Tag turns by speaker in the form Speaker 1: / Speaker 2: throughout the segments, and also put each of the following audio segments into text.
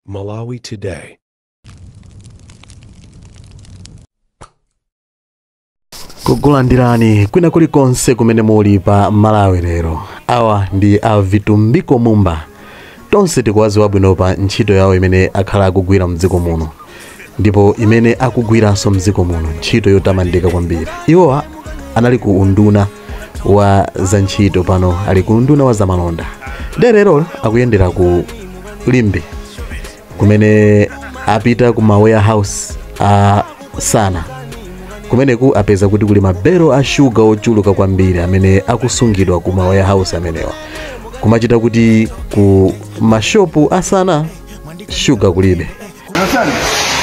Speaker 1: Malawi Today.
Speaker 2: Kukulandirani kwina kulikonse kumene muli pa Malawi lero. Awa ndi a Vitumbiko Mumba. Tonse tikuwadziwa bwino pa ntchito yawo imene akhala akugwira mdziko muno, ndipo imene akugwiranso mdziko muno, ntchito yotamandika kwambiri. Iwowa anali ku unduna wa za ntchito, pano ali ku unduna wa zamalonda. Lero akuyendera ku Limbe kumene apita ku ma warehouse a Sana. Kumeneku apeza kuti kuli mabero a shuga ochuluka kwambiri amene akusungidwa ku ma warehouse amenewa, kumachita kuti ku mashopu a Sana shuga kulibe.
Speaker 3: Understand?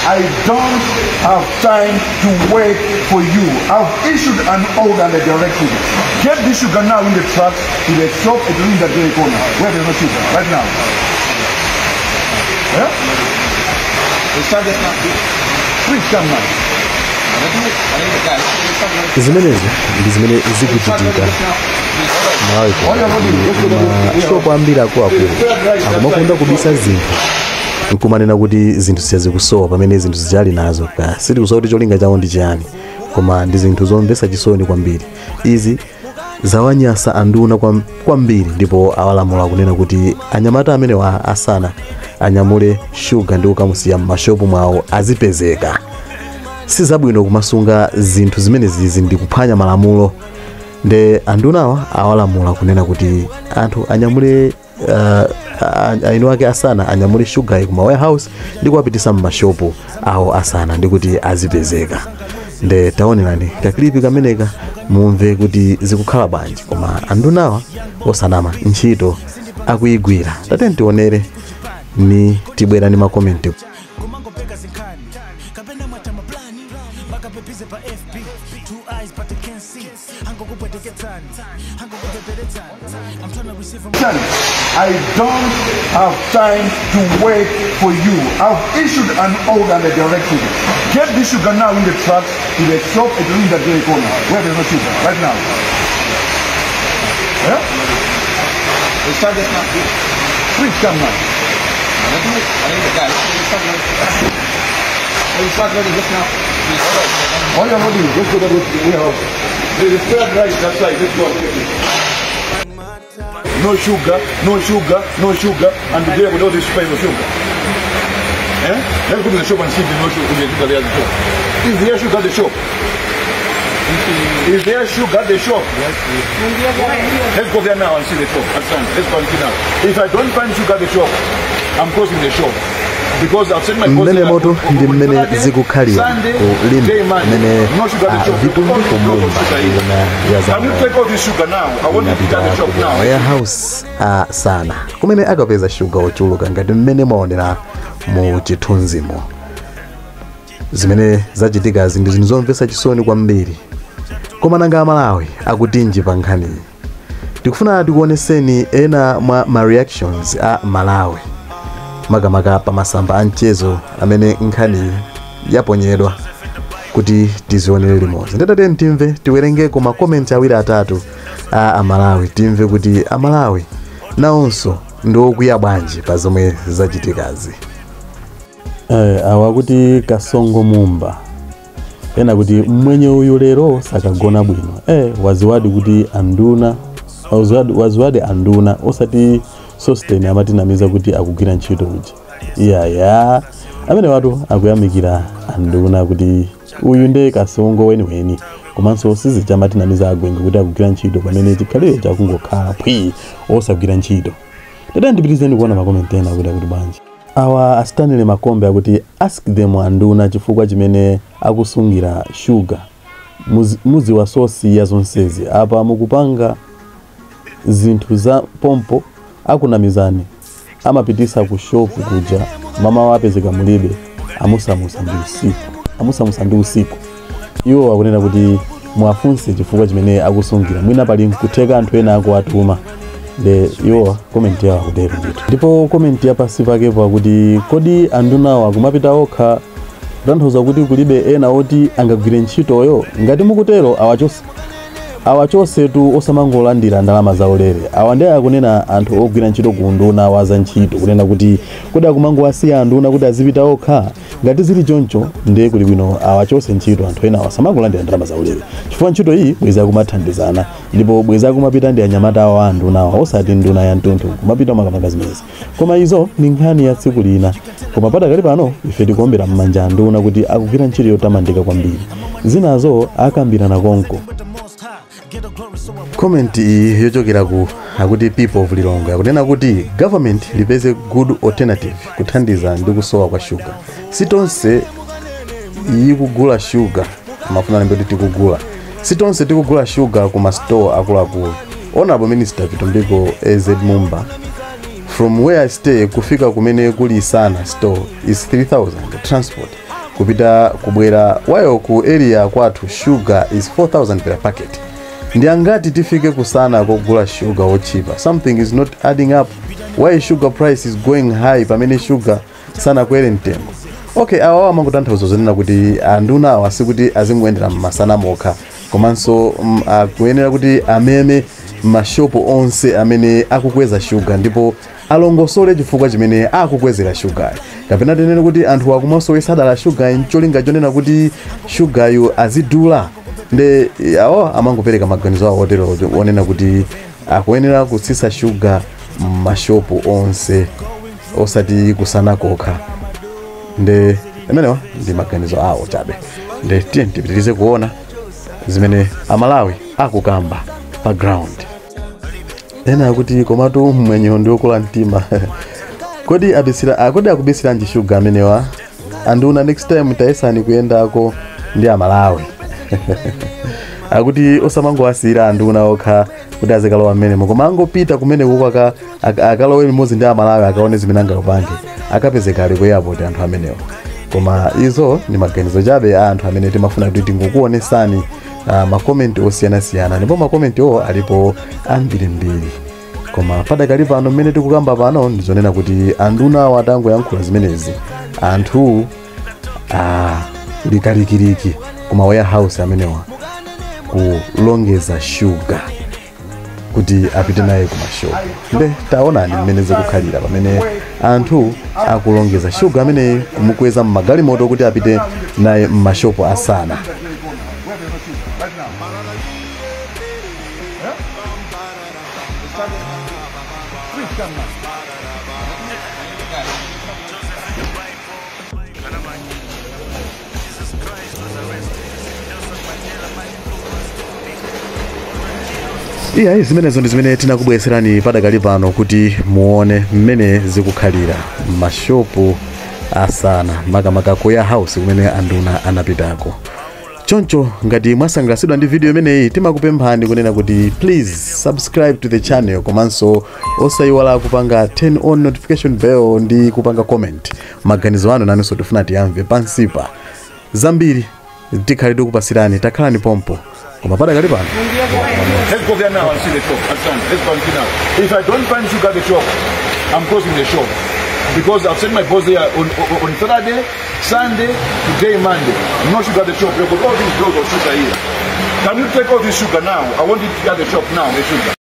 Speaker 3: I don't have time to wait for you. I've issued an order and a directive. Get this sugar now in the trucks to the shop at Linda Gray corner where there's no sugar right now. Yeah? Please come now.
Speaker 2: Zimenezi ndi zimene zikuchitika Malawi mashopu ambiri akuluakulu akumakonda kubisa zinthu nkumanena kuti zinthu sizikusowa pamene zinthu zijali nazo. Sitikusowa kuti cholinga chawo ndi chiyani, koma ndi zinthu zomvetsa chisoni kwambiri. Izi zawanyasa anduna kwambiri, ndipo awalamula kunena kuti anyamata amenewa asana anyamule shuga ndi kukamusiya m'mashopu mwawo azipezeka. Sizabwino kumasunga zinthu zimene zizi ndi kuphwanya malamulo. Nde andunawa awalamula kunena kuti anthu anyamule ainu ake asana anyamule shuga ku ma warehouse ndi kuwapitisa m'mashopu awo asana ndi kuti azipezeka. Nde taonerani kakilipi kameneka mumve kuti zikukhala bwanji, koma andunawa osanama ntchito akuyigwira. Tate tionere ni tibwera ni makomenti.
Speaker 3: I don't have time to wait for you. I've issued an order and a directive. Get this sugar now in the trucks to the shop at Linda Gray corner where there's no sugar right now. Yeah? Please come now. All you're not doing, just go to the warehouse. There's a third rice outside. Let's go. No sugar, no sugar, no sugar, and there with all this space of sugar. Eh? Let's go to the shop and see if there's no sugar, there's sugar there at the shop. Is there sugar at the shop? Is there sugar at the shop? Let's go there now and see the shop. Let's go and see now. If I don't find sugar at the shop, I'm closing the shop.
Speaker 2: Mmene moto ndi mmene zikukhalira ku Limbe mmene Vitumbiko Mumba ina ya inapita ku warehouse a Sana kumene akapeza shuga ochuluka ngati mmene mwaonera mu chithunzimo. Zimene zachitikazi ndi zinthu zomvetsa chisoni kwambiri, koma nanga Amalawi akutinji pa nkhaniyi. Tikufuna tikuoneseni ena mwa ma reactions a Malawi makamaka pa masamba a mchezo amene nkhani yaponyedwa kuti tizionere limodzi. Ndatate timve tiwerengeko ma comments awiri atatu a Amalawi, timve kuti Amalawi nawonso ndi okwiya bwanji pa zomwe zachitikazi. Awa kuti Kasongo Mumba ena kuti mwenye uyu lero sakagona bwino. Waziwadi kuti anduna waziwadi anduna osati Sosten amatinamiza kuti akugwira ntchito uja. Iya amene watu akuyamikira anduna kuti uyu ndiye Kasongo weniweni, komanso sizicha amatinamiza agwenge kuti akugwira ntchito pamene chikhalire chakungokhala phwi osagwira ntchito. Tete ndipitizeni kuona makomenti ena akuti akuti bwanji. Awa asitanire makombe akuti ask them anduna chifukwa chimene akusungira shuga muzi wa sosi ya zonsezi apa mukupanga zinthu za pompo akunamizani amapitisa ku shopu kuja mama wapezeka mulibe amusamusa ndi usiku. Iwo akunena kuti mwafunse chifukwa chimene akusungira, mwina pali nkutheka anthu ena akuwatuma. De iwo comment yawo akutero ndithu. Ndipo comment ya pasi pakepo akuti kodi andunawo akumapita okha kutanthauza kuti kulibe ena oti angagwire ntchitoyo? Ngati mukutero awachose Awachotsetu osamangolandira ndalama zaulere. Awa ndiye akunena anthu ogwira ntchito ku nduna wa za ntchito, kunena kuti kodi akumangowasiya anduna kuti azipita okha? Ngati zili choncho, ndiye kuli bwino awachotse ntchito anthu ena asamangolandira ndalama zaulere, chifukwa ntchito iyi bwezi akumathandizana ndipo bwezi akumapita ndi anyamata awo a andunawa, osati nduna ya mtunthu kumapita makamaka zimenezi. Koma izo ni nkhani ya tsiku lina. Koma padakali pano ife tikuombera m'manja anduna kuti akugwira ntchito yotamandika kwambiri. Zinazo akambirana konko. Comment iyi yochokera ku akuti People of Lilongwe akunena kuti government lipeze good alternative kuthandiza ndi kusowa kwa shuga. Sitonse ikugula shuga, amafuna lembe kuti tikugula, sitonse tikugula shuga ku masitore akuluakulu. Honorable Minister Vitumbiko AZ Mumba, from where I stay kufika kumene kuli Sana store is 3000 transport kupita kubwera, while ku area kwathu sugar is 4000 per packet. Ndi angati tifike kusana kogula sugar wochipa? Something is not adding up. Why sugar price is going high pamene sugar sanakwere mtengo? Okay, awa amangotanthauza zonena kuti anduna awa sikuti azingoyendera mmasana mokha, komanso akuyenera kuti ameme mashopu onse amene akukweza shuga ndipo alongosole chifukwa chimene akukwezera shugayo, kapena tinene kuti anthu akumasowetsa dala shugayi ncholinga chonena kuti shugayo azidula. Nde awo amangopereka maganizo awo otero onena kuti akuyenera kutsitsa shuga m'mashopu onse, osati kusana kokha. Nde amenewa ndi maganizo awo chabe. Nde tiye tipitirize kuona zimene Amalawi akukamba pa ground. Ena akuti komatu mwenyewo ndi wokula mtima. Kodi abisira, kodi akubisiranji shuga amenewa? Anduna, next time tayesani kuyendako ndi Amalawi. Akuti osamangowasiyira anduna okha kuti azikalowa mmenemo, koma angopita kumene kuko akalowe limodzi ndi Amalawi, akaone zimene angapange. Akapezeka ali ku airport anthu amenewo. Koma izo ndi maganizo chabe a anthu amene timafuna kuti tingokuonesani makomenti osiyanasiyana, ndipo makomenti owo alipo ambirimbiri. Koma padakali pano mmene tikukamba pano ndizonena kuti anduna awo atangoyankhula zimenezi, anthu likalikiliki kuma warehouse amenewa kulongeza shuga kuti apite naye kumashopu. Nde taonani mmene zikukhalira pamene anthu akulongeza shuga amene kumukweza mmagalimoto kuti apite naye mmashopu asana.
Speaker 3: Right now. Yeah? Please come now.
Speaker 1: Jesus Christ was arrested. Nelson Mandela was convicted.
Speaker 2: Iya, zimenezo ndi zimene tinakubweretserani padakali pano kuti muone mmene zikukhalira mashopu asana, makamaka ku warehouse kumene anduna anapitako. Choncho ngati mwasangalatsidwa ndi video imeneyi, timakupemphani kunena kuti please subscribe to the channel, komanso osayiwala kupanga turn on notification bell ndi kupanga comment maganizo anu. Nanunso tifuna tiyamve pansipa. Zambiri tikhale tikupasirani, takhalani pompo. Koma padakali pano
Speaker 3: Let's go there now and see the shop. Understand? Let's go and see now. If I don't find sugar at the shop, I'm closing the shop. Because I've sent my boss there on Saturday, Sunday, today, Monday. No sugar at the shop. You've got all these loads of sugar here. Can you take all this sugar now? I want it at the shop now, the sugar.